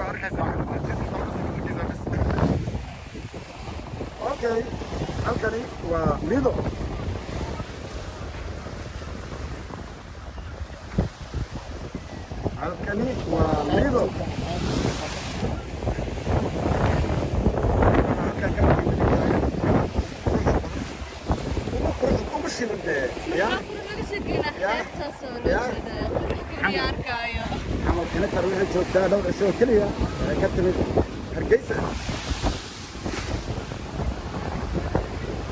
Arkaysaa, arkaysaa bas. Okay, halkani waa Lido. Halkani waa Lido. Halkan ka ugu qurux, ugu shidan dee ya. Ya. Camal Kanatar waxay joogtaa dhowr cisho oo keliya. Waxay ka timid Hargeysa.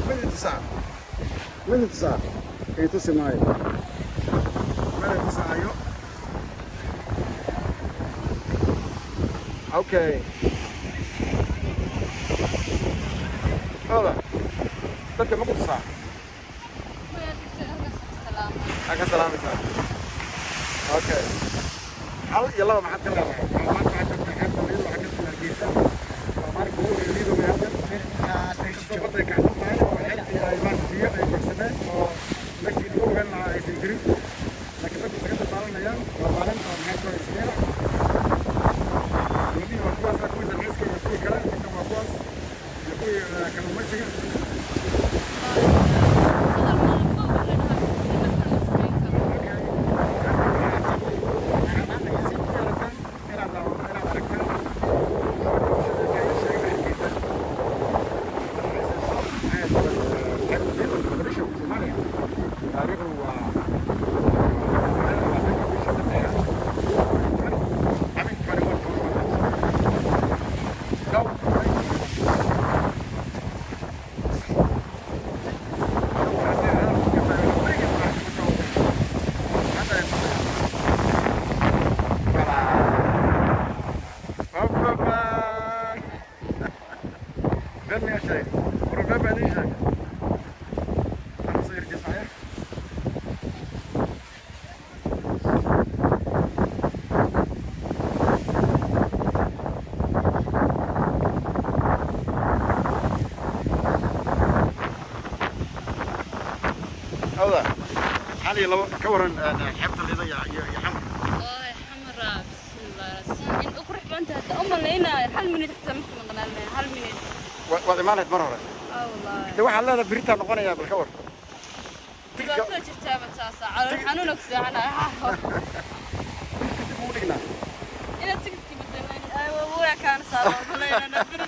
Midi tusaa, midi tusaa, ay tusi maayo, midi tusaayo. Okay, oda dadka ma ku tusaa? Maxaa ka salaamaysaa? Okay, hal iyo laba maxaad ka leedahay? Maanta waxaad joogtaa xeebta Lido, waxaad ka timid Hargeysa. Waa maalinka ugu horreeya Lido way halkan. Inkastoo badda ay kacsan tahay oo xeebtii ay maarata biyo ay buuxsameen oo meeshii lagu ogaan lahaa aysan jirin, laakiin dadku isaga dabaalanayaan. Waa maalin oo maxay tahay, Isniina. Doonihii waa kuwaas, kuwii dalxiiska iyo kuwii kale inta waa kuwaas iyo kuwii kalluumaysiga. Been miyaa sheegay? War been baa idin sheegay. Waxaan soo yarjeesaya. Awda, hal iyo labo ka waran xeebta Lido iyo Xamar. والله حمراء، بسم الله. إن أقرح بنت حتى أم لينا hal minute xataa ma maqnaanay hal minute. Waad imaan lahayd mar hore. Ah والله. De waxaad leedahay beritaan noqonayaa, bal ka war. Dhibaatada jirtaaba taasa calool xanuuna ku seexanaya. Dib ugu dhignaa. Inaad tigidhkii bedelan waa kaana saaro malaynana beri.